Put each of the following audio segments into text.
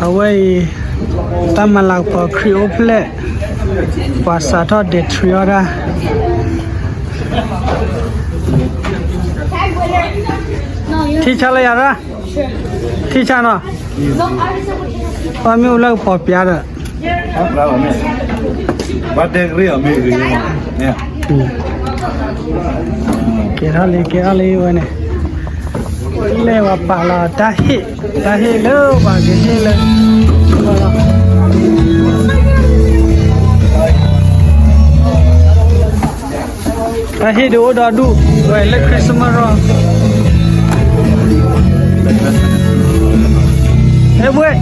အဝဲအံၤ တၢ်မၤလၤကပီၤခရံာ်အိၣ်ဖျဲၣ် ပှၤစးထီၣ်ဒဲးထရံအီၣ်တၢ် ထံၣ်ဆါလၢယၤရၣ်, ထံၣ်ဆါနီၤ, ပှၤမ့ၢ်အိၣ်လၢကပီၤပျါဒီး ဘၣ်တဲကရံၣ်အီၤမ့ၢ်ဂ့ၤမး, ကဲထီၣ်လံ ကဲထီၣ်လံဝဲန့ၣ်, လဲၤဝဲပာ်လီၤတၢ်ဟ့ၣ်, တၢ်ဟ့ၣ်လၢပှၤကဟ့ၣ်လၢ တၢ်ဟ့ၣ်ဒုးအိၣ်ဒီဒူၣ်ဝဲလၢ Christmas ရီ, ဟဲဘှဲၣ်,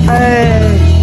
အိၣ်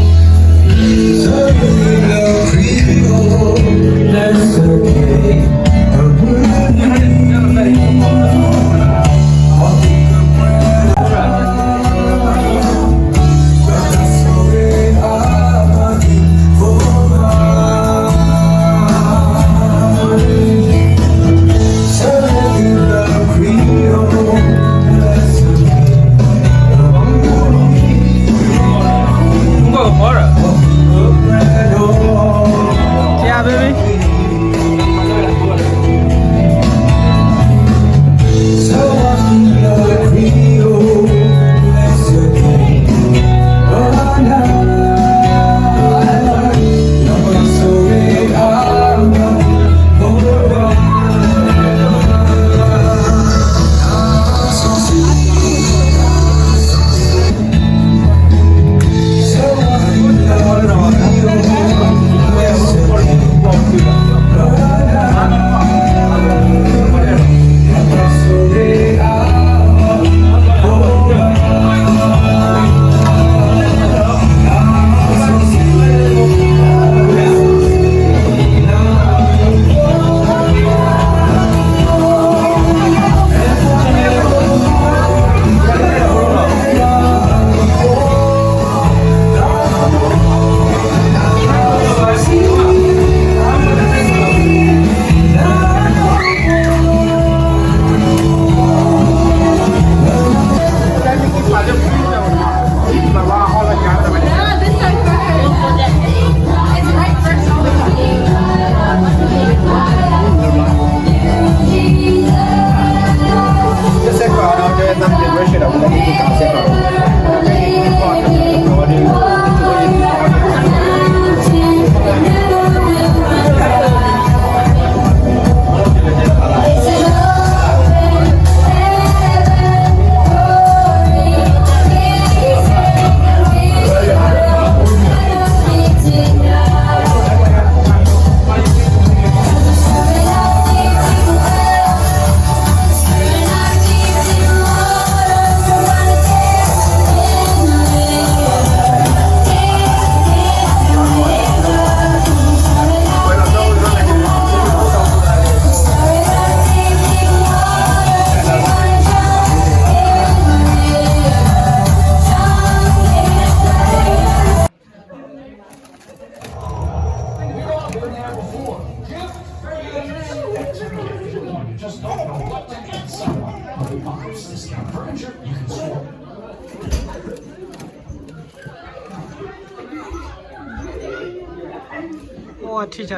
ထံ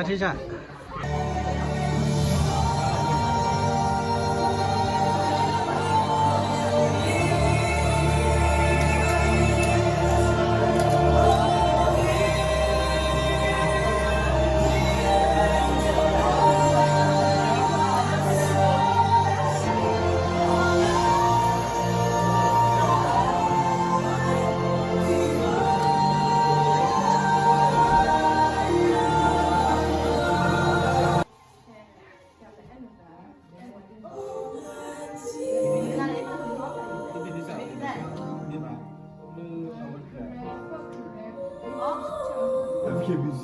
ၣ်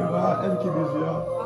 ဆါ ထံၣ်ဆါ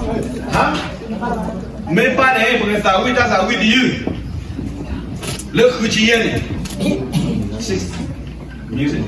ဟါ, မ့ၢ်ပၢ်န့ၣ် ပကသးဝံၣ်တၢ်သးဝံၣ်တယုၢ် လၢဃုဆံယဲၢ်န့ၣ် music.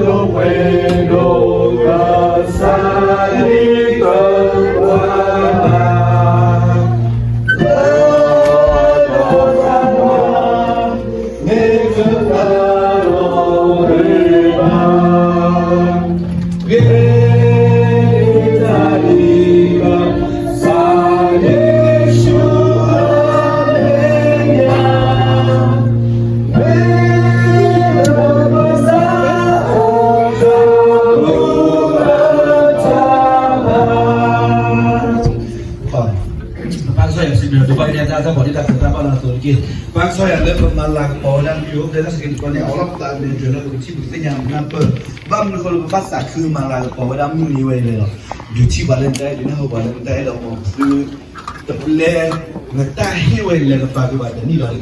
ပၢ်ကစၢ်ယွၤစံးဘျုးဒိၣ်မး ပၢ်ကစၢ်ယွၤလၢပမၤလၤကပီၤဝဲဒၣ် ပအိၣ်ဖျဲၣ်တၢ်ဆၢကတီၢ်န့ၣ် အလီၢ်ပသးန့ၣ် ဒွဲၣ်လၢပကထံၣ်ပကသ့ၣ်ညါမနၢ်ပၢၢ်, ဘၣ်မနုၤအဃိလၢပဘၣ်သးခုမၤလၤကပီၤဝဲဒၣ်မုၢ်နံၤဝဲအံၤလဲၣ်လီၤ. ဒုးထံၣ်ပှၤလၢနတၢ်အဲၣ် ဒုးနၢ်ဟူပှၤလၢနတၢ်အဲၣ်ဒီး မ်သု တပျဲ နတၢ်ဟ့ၣ်ဝဲအံၤလဲၤကပၤကွံာ်ဘၣ်တနံၣ်လီၤတဂ့ၤ.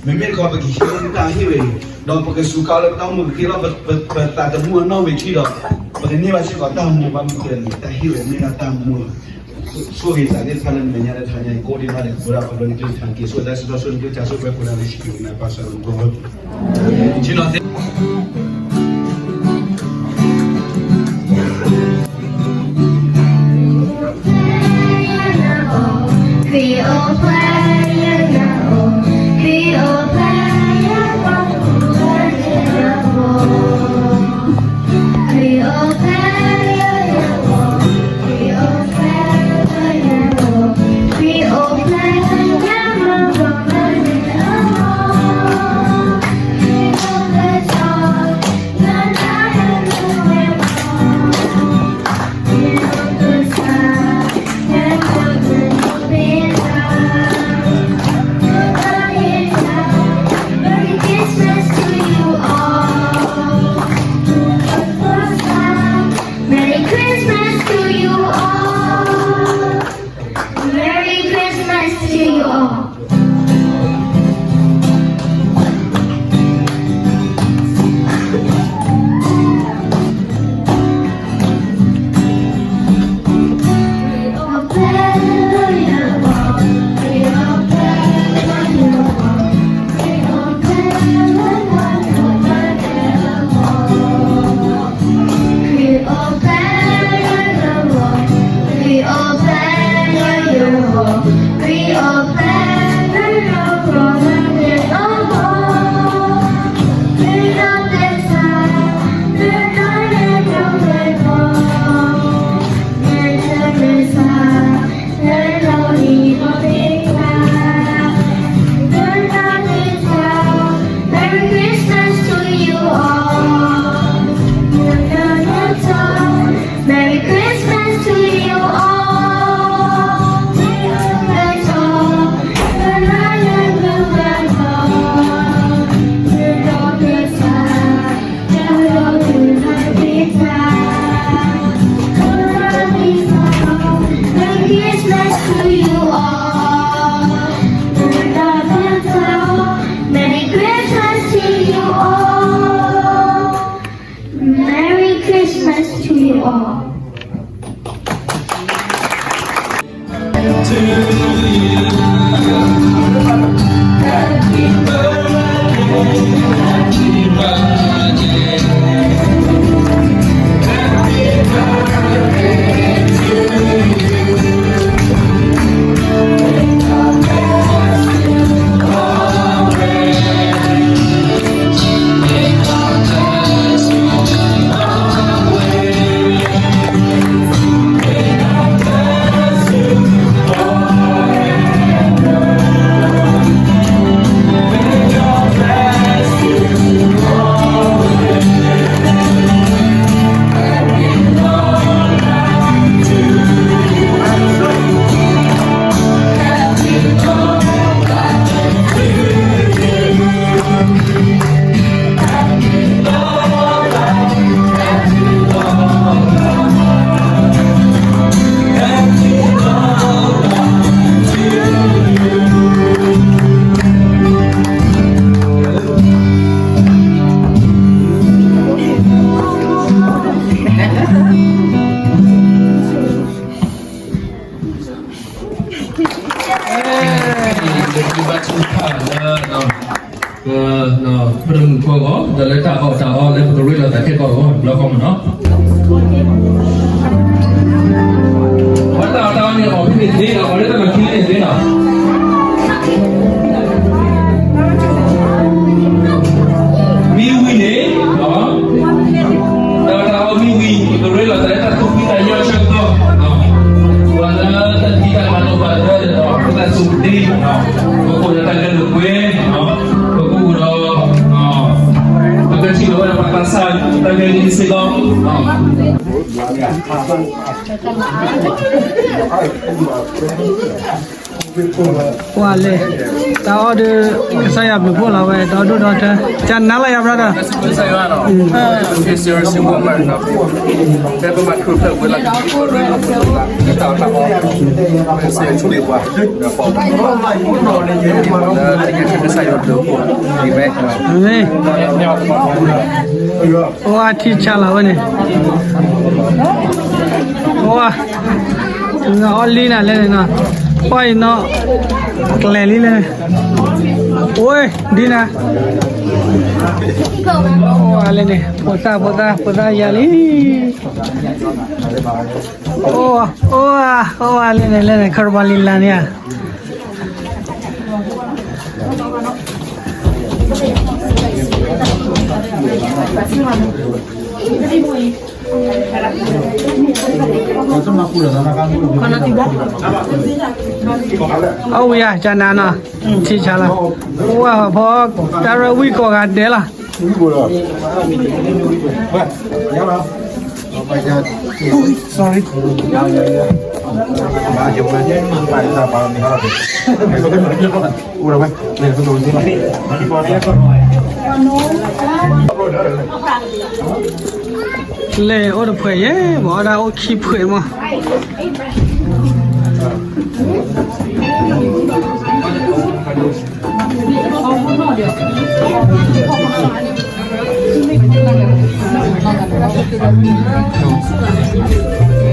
မ့မ့ၢ်တခီ ပကဟံးန့ၢ်နတၢ်ဟ့ၣ်ဝဲအံၤ ဒီးပကစူးကါလၢပတၢ်အိၣ်မူကသ့လီၤ. ပသးသမူအနီၣ်ဝံာ်ခံဒီး ပကန့ၢ်ဘၣ်စ့ၢ်ကီးတၢ်မူ ဘၣ်မနုၤအဃိလဲၣ်န့ၣ် တၢ်ဟ့ၣ်ဝဲမ့ၢ်ဒၣ်တၢ်မူလီၤ. ဆိၣ်ဂ့ၤသးသ့ၣ်တဖၣ်လၢနမဲာ်ညါလၢတဟါညါအံၤ ကိးဒံးဘၣ်န့ၣ် ပဝဲဒၣ်ပှၤဘျီန့ၣ် ကလုၢ်ကထါတက့ၢ်. ဆိၣ်ဂ့ၤတၢ်စံးထီၣ် ဆိၣ်ဂ့ၤကလုၢ်ကထါ ဆိၣ်ဂ့ၤပှၤလၢနကလုၢ်ကထါ ဆိၣ်ဂ့ၤပှၤလၢနကလုၢ်ကထါ Merry Christmas to you all. Merry Christmas to you all. Merry Christmas to you all. Merry Christmas to you all. Merry Christmas to you all. Merry Christmas to you all. Merry Christmas to you all. Merry Christmas to you all. တၢ်ခဲကီၢ်လီၤ ဘျီဃီမးနီၤ, ပှၤတၢ်အီၣ်တၢ်အီန့ၣ် အီၣ်ဖဲန့ၣ်သ့နီၤ, အီၣ်လၢတၢ်လီၢ်ခံန့ၣ်သ့နီၤ, မ့ၢ်ဝံၤန့ၣ် တၢ်အီၣ်တၢ်အီမ့ၢ်ဝံၤ ပကရ့လိာ်သးလၢတၢ်သူၣ်ဖှံသးညီဆၢကတီၢ်, ပှၤလၢတၢ်သံတၢ်ဘၣ်လိာ်ဘၣ်ဒၢဒီး ပသးစူၤတ့ၢ်, ပကအိၣ်ဒီးတၢ်ဂဲၤလိာ်ကွဲ, ပကအိၣ်ဒီး ပကထံၣ်လိာ်ဝဲဒၣ်ပှၤသးစၢ်တၢ်ဂဲၤလံစ့ၢ်ကီး, ပှၤလဲၤ, တၢ်အီၣ်ဒီး ကစၢ်ယွၤဘျုးဖှိၣ်လီၤဝဲ ဒီဒိၣ်ဒီထၢ, ကနၤလၢယၤ brother, အိၣ်ဝဲထံဆါလီၤဝဲန့ၣ်, အိၣ်ဝဲ, အီၣ်လံနၤလဲၣ်န့ၣ်နီၤ, ပှၤအံၤနီၤ, ကျဲၤလံလဲၣ်န့ၣ်, အိၣ်ဒ်နၤ, အိၣ်ဝဲလဲၣ်န့ၣ် ဖိသၣ်ဖိသၣ်ဖိသၣ်ယၤလံ, အိၣ်, အိၣ်ဝဲ, အိၣ်ဝဲလဲၣ်န့ၣ်လဲၣ်န့ၣ် ခရပၤလံလၢန့ၣ်ဧါ အဝံယၤ ကနၤနီၤ, ထံဆါလီၤ, ဝဲဖီ တၢ်ရဲၣ်ဝံကိးဂၤဒဲးလီၤ, လဲၤအိၣ်တဖှဲးယဲၢ် ဘၣ်အီၣ်ဒၣ်အိၣ်ခံဖှဲးမး,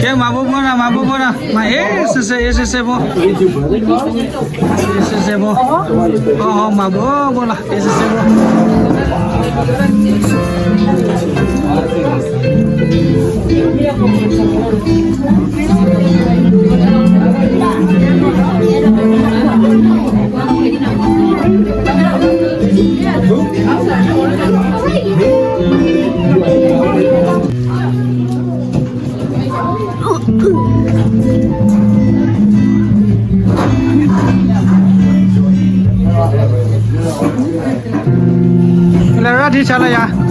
ကဲ မၤဘိဘိနီၤ မၤဘိဘိနီၤ မၤအ့စ့စ့ အ့စ့စ့ဖိ အ့စ့စ့ဖိ အီ မၤဘိဘိနီၤ အ့စ့စ့ဖိ လဲၤရၣ်ထံဆါလၢယၤ,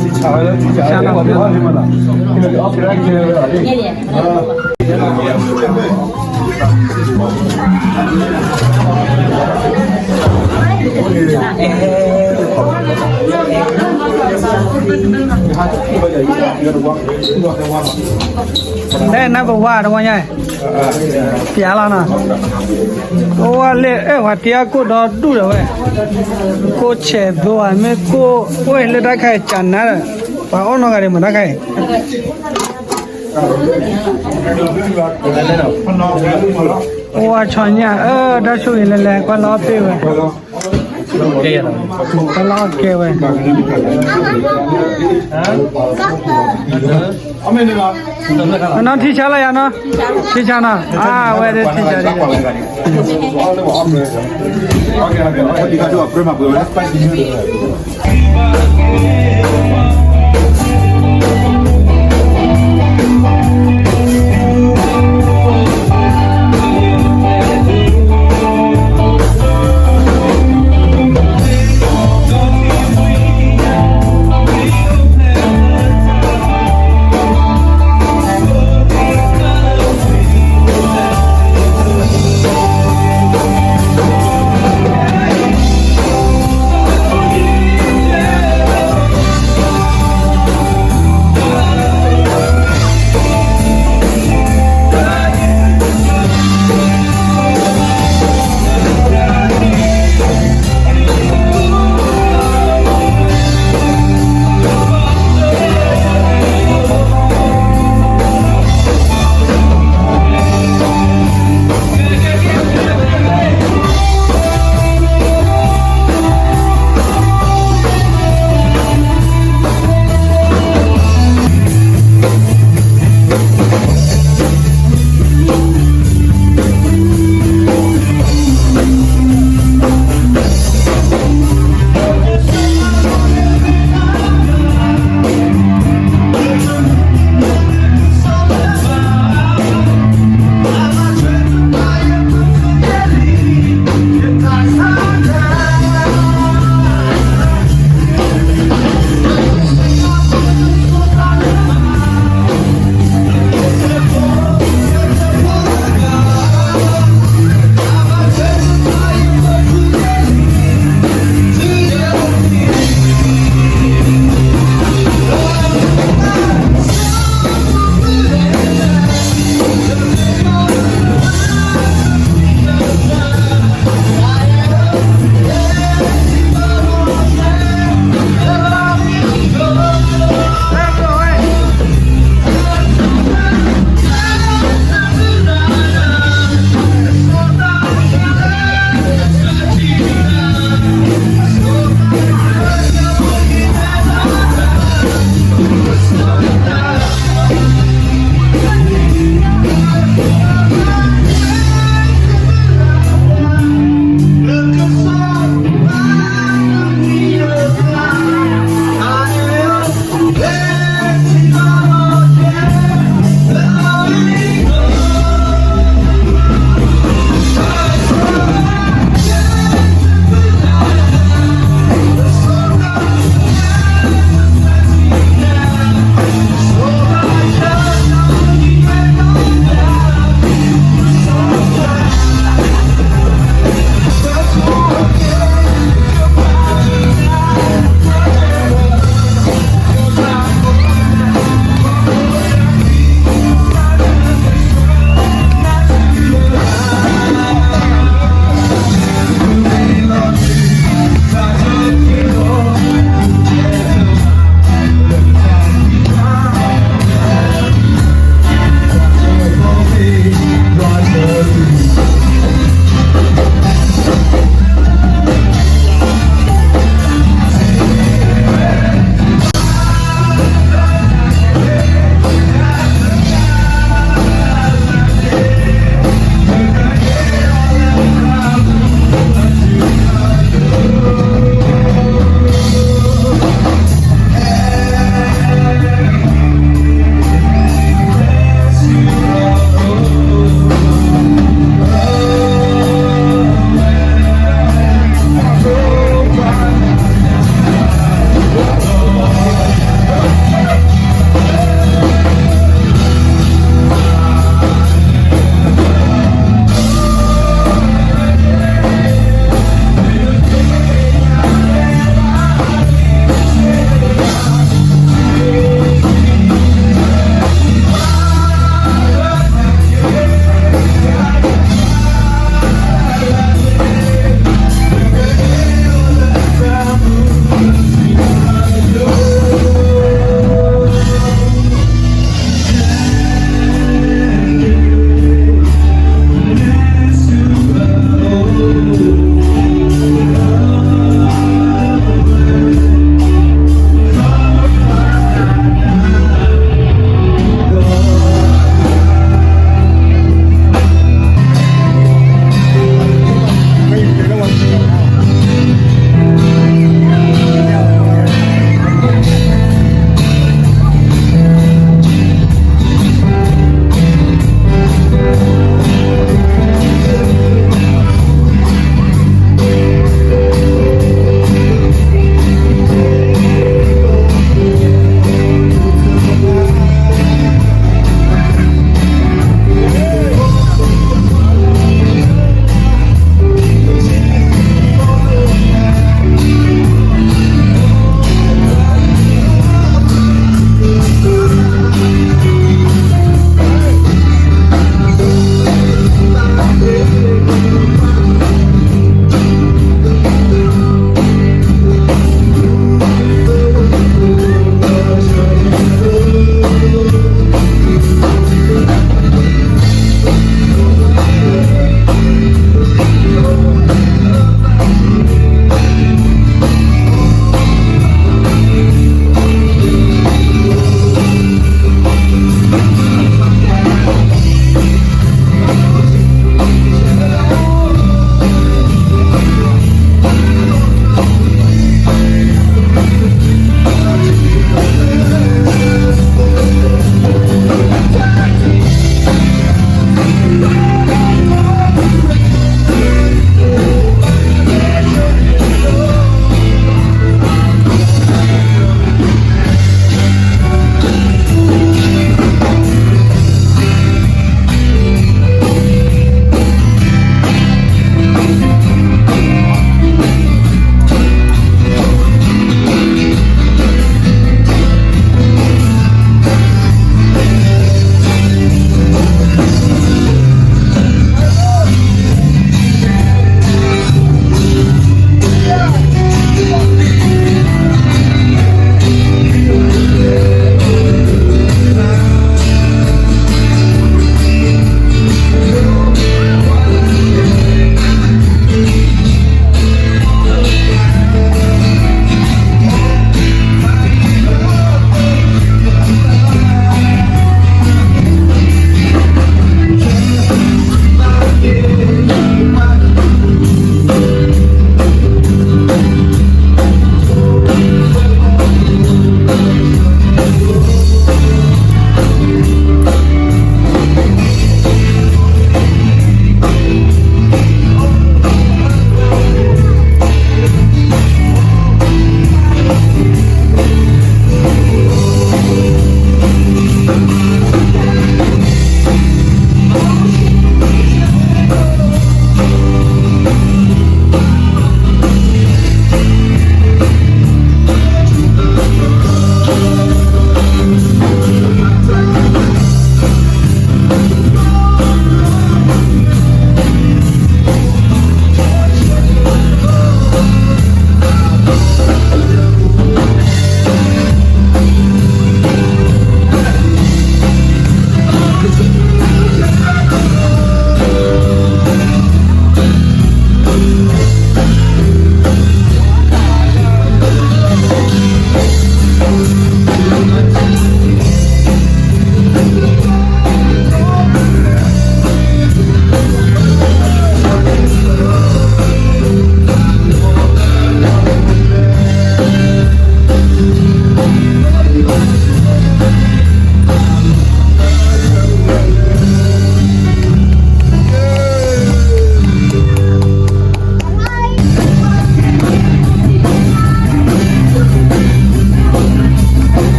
လဲၤနၢ်ပဝါတဝီညါ, ပျးလီၤနီၤ, အိၣ်ဝဲလၢအဲၣ်ဝၤတံအကိၣ်ဒီဒူၣ်ဒီးဝဲ, ကိၣ်ဆဲးသိဧါ မ့ၢ်ကိၣ် အိၣ်လၢတၢ်ခါအံၤကနၤဒီး, ပှၤအီၣ်နီတဂၤဒံးမ့ၢ်တၢ်ခါအံၤ, အိၣ်ဝဲဆီညၣ် အၢ တၢ်ဆိၣ်ဂ့ၤလဲၤလဲၤ ကွၢ်လီၤအီၣ်ပ့ၢ်ဝဲ တၢ်လီၢ်ကဲဝဲ, အနီၢ်ထံဆါလၢယၤနီၤ, ထံဆါနီၤ, အဝဲဒၣ်ထံဆါဒ်,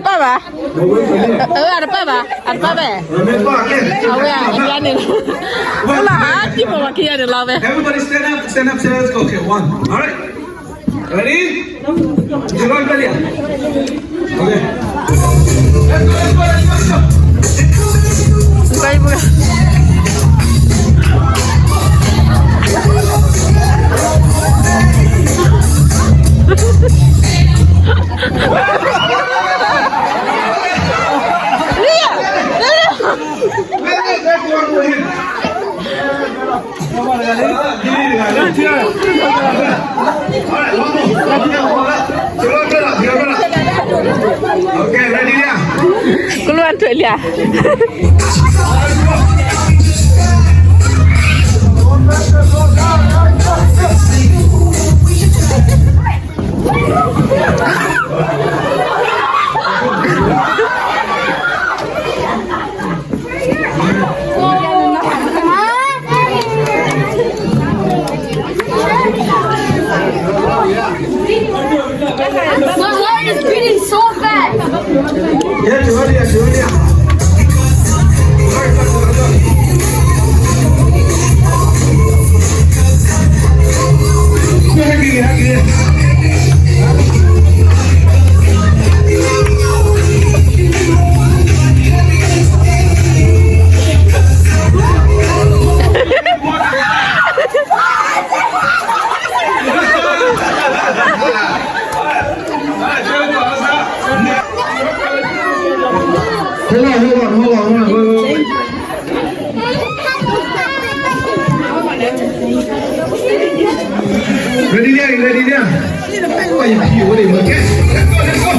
ပၢ်ဘၣ်, အတပၢ်ဘၣ်, အတပၢ်ဘၣ်, အဝဲအယါန့ၣ်လီၤ, လၢဟးကံၢ်ပှၤခံဂၤန့ၣ်လီၤဝဲ. Everybody stand up, stand up, stand up, okay, one, all right, ready, ကလီကလီ, okay, let's go, let's go, let's go, let's go. ကလီထွဲလံဧါ. My heart is beating so fast. Hold on, hold on, hold on, hold on, wait, wait, wait. Ready there, ready there. Why you pee? What are you looking at? Let's go, let's go.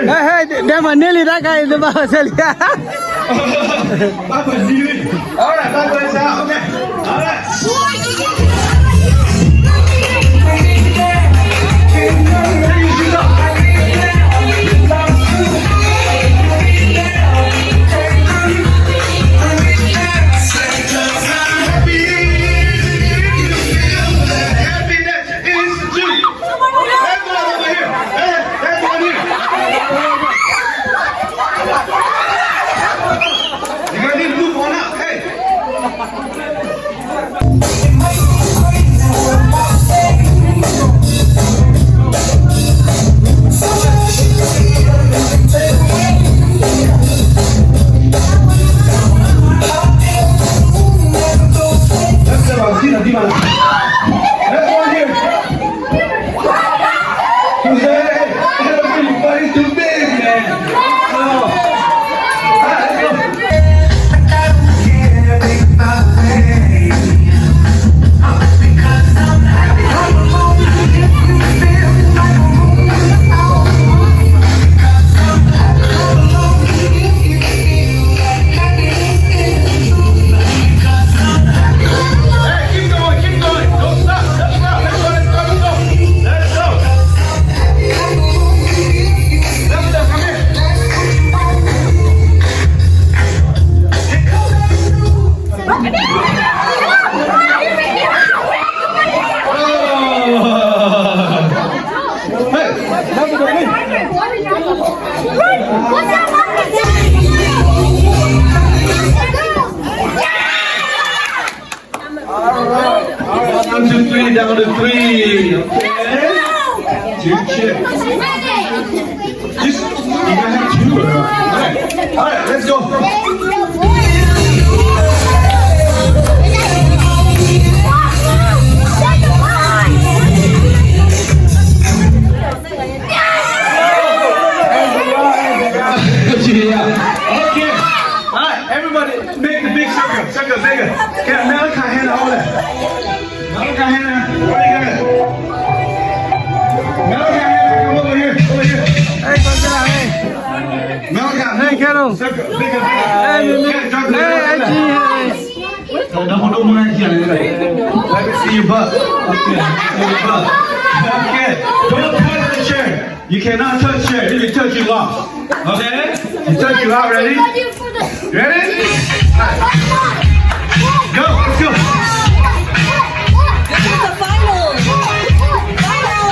Hey, hey, ဒဲမၤန့ၢ်လံတၢ်ခါအံၤ တဘၣ်ဆဲးလံဧါ. All right, bye, bye, sir. Okay. All right. You guys need to move on up. Hey. All right, let's go. Yeah. Okay. All right, everybody, make the big circle. Circle bigger. Okay, Malachi, hand all that. Malachi, hand out. Where you got it? Malachi, hand out. Come over here. Over here. Hey, go down, hey. Malachi, hey, Keno. Circle bigger, bigger. Hey, Mimi. Hey, Angie. Hey. Let me see your butt. Okay, see your butt. Okay, don't touch the chair. You cannot touch chair. If you touch, you lost. Okay? You touch, you out. Ready? Ready? Go. Let's go. This is the final. Final.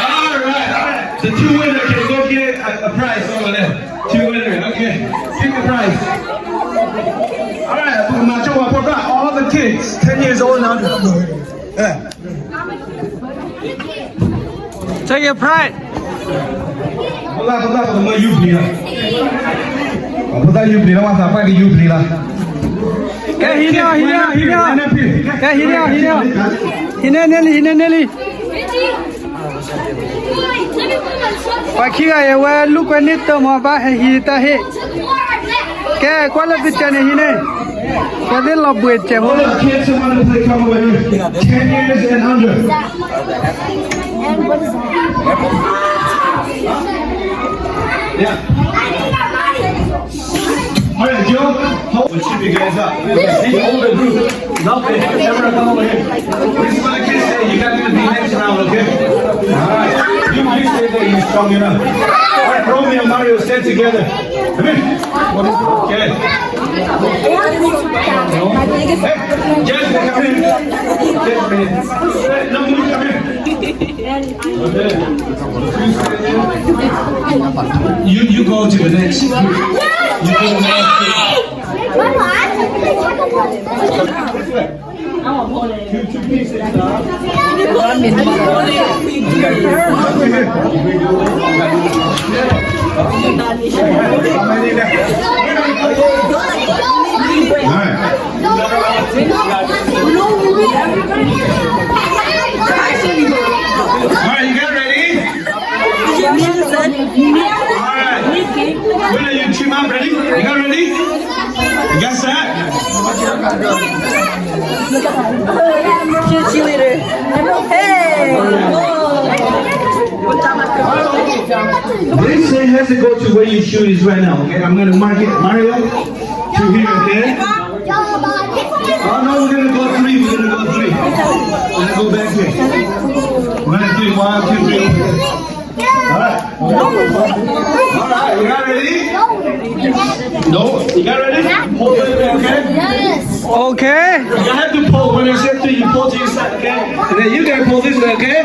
All right, all right. The two winner can go get a, a prize over there. Two winner, okay. Pick a prize. All right, ပကမၤကၠိဝဲဖိသၣ်, all the kids, ten years old and under. Yeah. Take your prize. ဖိသၣ်, ဖိသၣ်, ပကမၤယူၤပျံၤလီၤ. ဖိသၣ်ယူၤပျံၤလီၤ, ဝဲသးပှၢ်ကယူၤပျံၤလီၤ. ကဲ ဟံးန့ၢ်အီၤ, ဟံးန့ၢ်အီၤ, ဟံးန့ၢ်အီၤ. ကဲ ဟံးန့ၢ်အီၤ, ဟံးန့ၢ်အီၤ. ဟံးန့ၢ်န့ၢ်လံ, ဟံးန့ၢ်န့ၢ်လံ. ပှၤခံဂၤအံၤ အဝဲလူၤကွဲန့ၢ်တၢ်မၤဘၣ် ဟဲဟံးတၢ်ဟ့ၣ်. ကဲ ကွၢ်လၢပစၢၤန့ၣ် ဟံးန့ၢ်, ပှၤသ့ၣ်လီၤဘှံးစဲးဖိ. All the kids who want to play, come over here. Ten years and under. Yeah. All right, Joe, how, we'll shoot you guys up. See, all the group. Now, hey, camera, come over here. This is what the kids say. You guys gonna be next round, okay? All right. You, you stay there. You're strong enough. All right, Romeo and Mario, stand together. Come here. Okay. Hey, Jasmine, come here. Jasmine. Hey, no, come here. You, you go to the next. You, you go to the next. Two, two pieces, huh? All right. All right, you guys ready? All right. When are you team up? Ready? You guys ready? You guys set? Cheerleader. Hey! This thing has to go to where you shoot is right now, okay? I'm gonna mark it. Mario, to here, okay? Oh, no, we're gonna go three, we're gonna go three. We're gonna go back here. We're gonna do one, two, three. All right. All right, you guys ready? No, you guys ready? Hold it, okay? Yes. Okay. You have to pull when I say three, you pull to your side, okay? And then you guys pull this way, okay?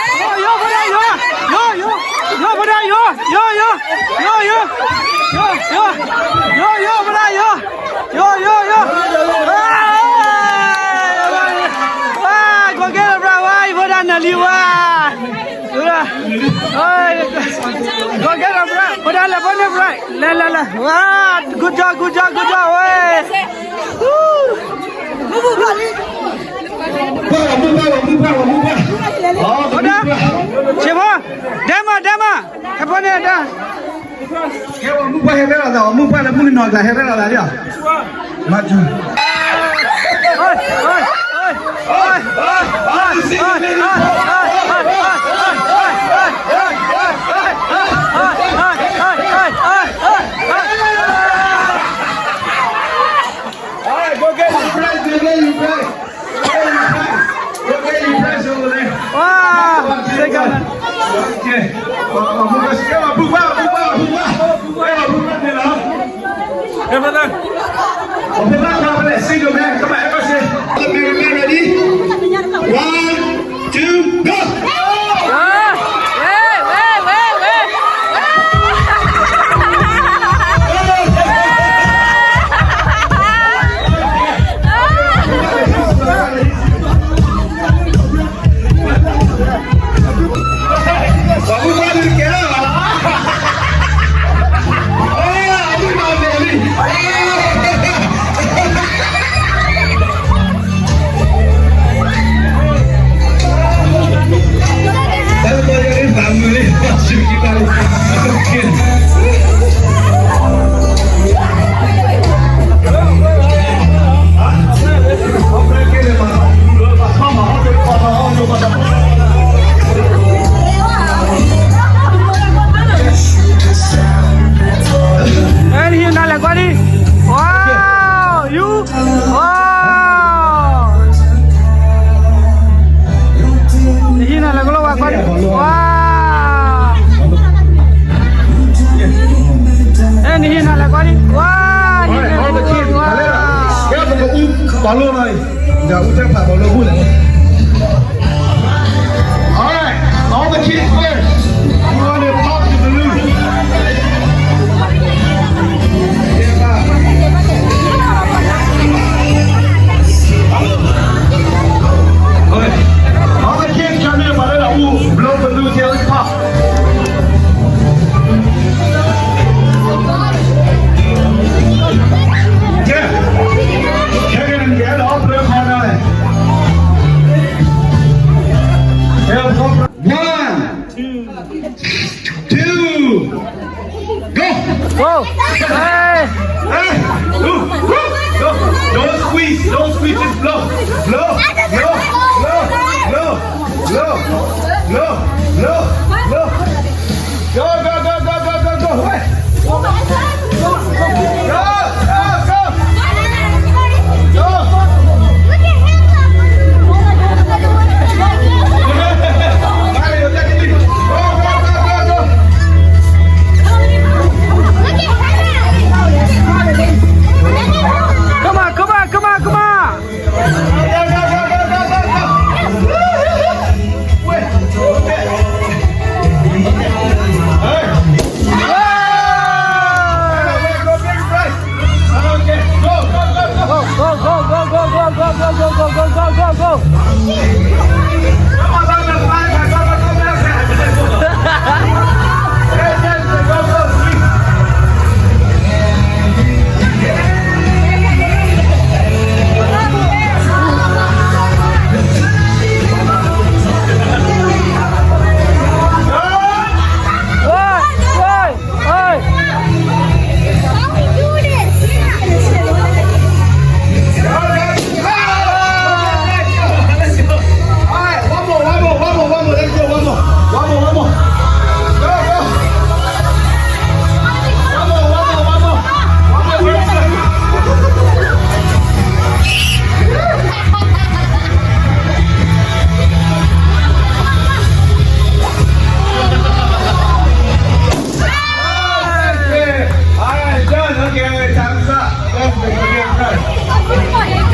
ယိၤ ယိၤ ဖိဒါယိၤ ယိၤ ယိၤ ယိၤ ဖိဒါယိၤ ယိၤ ယိၤ ယိၤ ယိၤ ယိၤ ယိၤ ဖိဒါယိၤ ယိၤ ယိၤ ယိၤ ဝါ ဂီၤကဲလီၤ brother ဝါ ယဖိဒါနၤလံဝါ ဂီၤကဲလီၤ brother ဖိဒါလဲၤဖိန့ၣ် brother လဲၤ လဲၤ လဲၤ ဝါ good job good job good job ဝဲ ဆ့ဖိ ဒဲမး ဒဲမး ဟဲဖိန့ၣ်ဒၣ် ကဲ အီၣ်မုၢ်ပှၢ်ဟဲဖဲလီၤသး အီၣ်မုၢ်ပှၢ်လၢမုၢ်ကနီၤကျါဟဲဖဲလီၤသးလံဧါ မၤစူၤ All right, go get your prize, go get your prize. Go get your prize. Go get your prize over there. Wow, second. Okay. Come on, move us. Come on, move out, move out, move out. Come on, move out there now. Come on. Come on, come on, let's see the man. Come on, everybody. The man, man, ready? One, two, go. Ê, nihina leh kwani. Wow, you. Wow. Nihina leh kwani. Wow. Ê, nihina leh kwani. Wow. All right, all the kids, wow. All right, all the kids first. We want to pop the balloon. All right. All the kids come here, but let us blow balloons here. Let's pop. Go! Hey! Hey! Move! Move! Go! Don't squeeze! Don't squeeze! Just blow! Blow! Blow! Blow! Blow! Blow! Blow! Blow! Blow! Go! Go! Go! Go! Go! Go! Go! Hey! Go! Go! Go! Go! Go! Mario, take it easy. Go! Go! Go! Go! Go! Come on, come on, come on, come on. Go, go, go, go, go. Hey! Hey! How we do this? All right, one more, one more, one more, one more. Let's go, one more. One more, one more. Go, go. One more, one more, one more. One more, one more. All right, done. Okay, time's up. That's the good prize.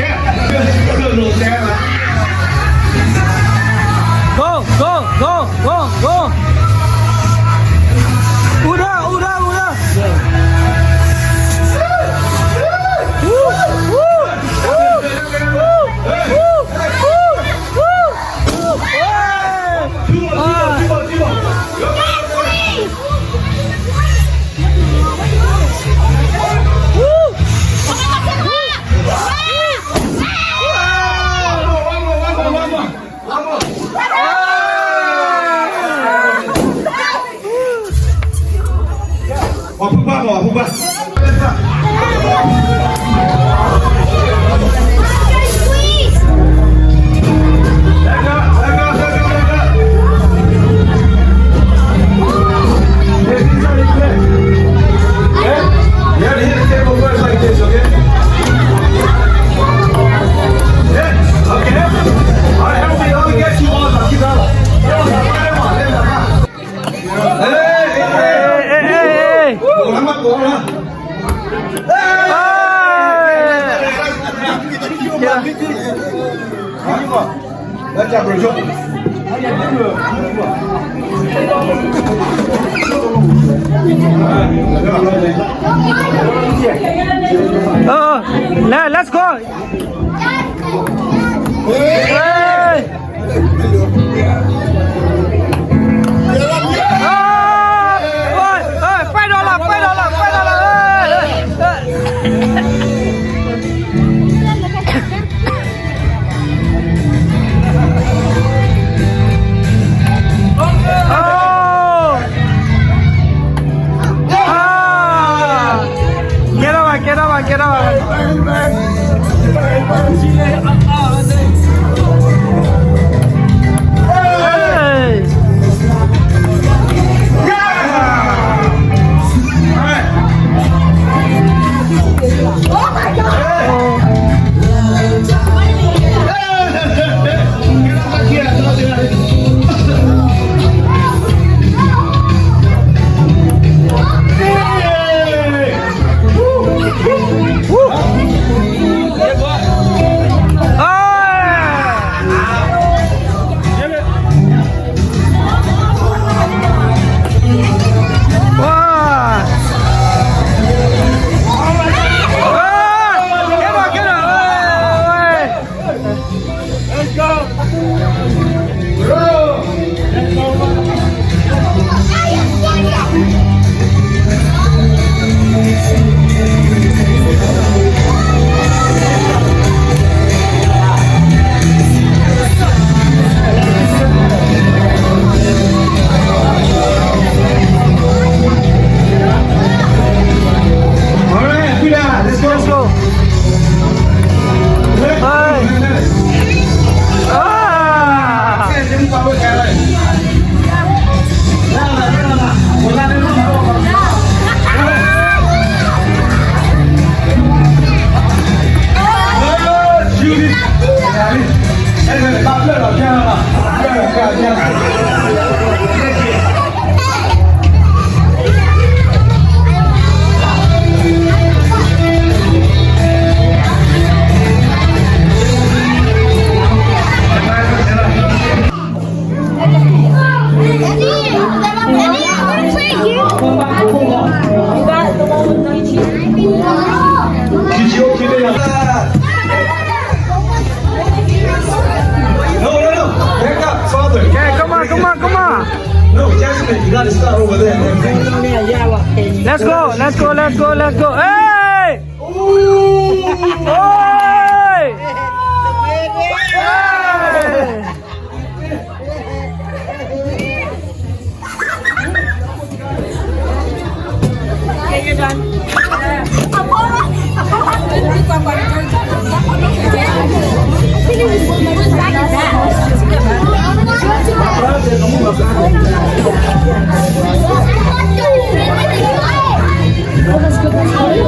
Yeah. Good little jam. Go, go, go, go, go. Uda, uda, uda. Woo, woo, woo, woo, woo, woo, woo. Uh, let, let's go. Hey! Hey! Hey! Five dollar, five dollar, five dollar. Hey! Hey! Oh! Ah! Get over, get over, get over. Hey! Yeah! All right. Oh my God! Let's go, let's go, let's go. Hey! Hey! Hey!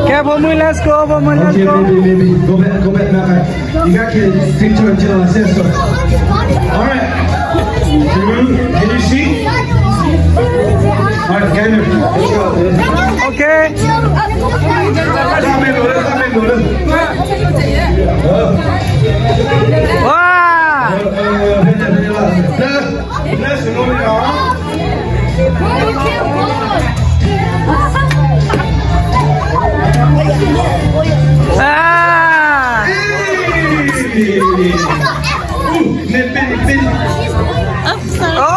Okay, ဖိမုၣ်, let's go, ဖိမုၣ်, let's go. Okay, baby, baby, go back, go back, back, back. You got kids, take turn, tell us, yes, sir. All right. Can you, can you see? All right, get in there. Let's go. Okay. Wow. Ah! Oh!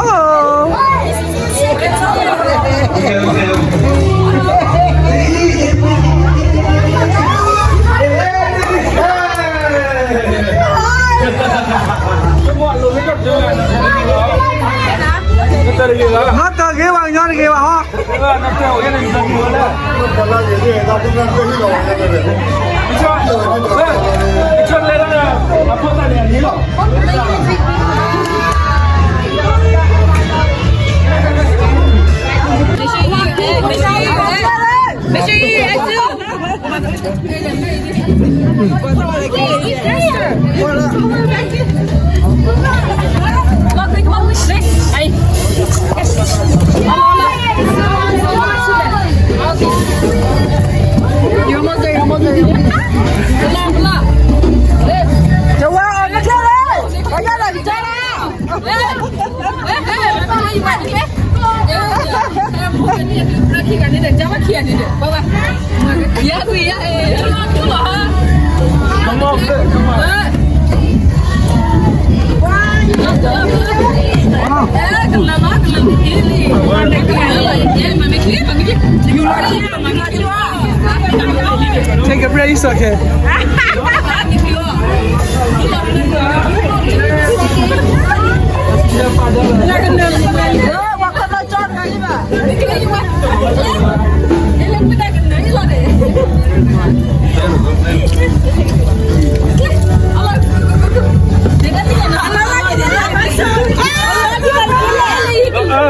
Nọ tọ gí wa, nyọ tọ gí wa, họ. Make sure you eat, make sure you eat, make sure you eat, make sure you eat, make sure you eat. Take a break, it's okay.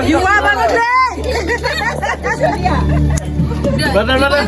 You are my birthday. Brother, brother.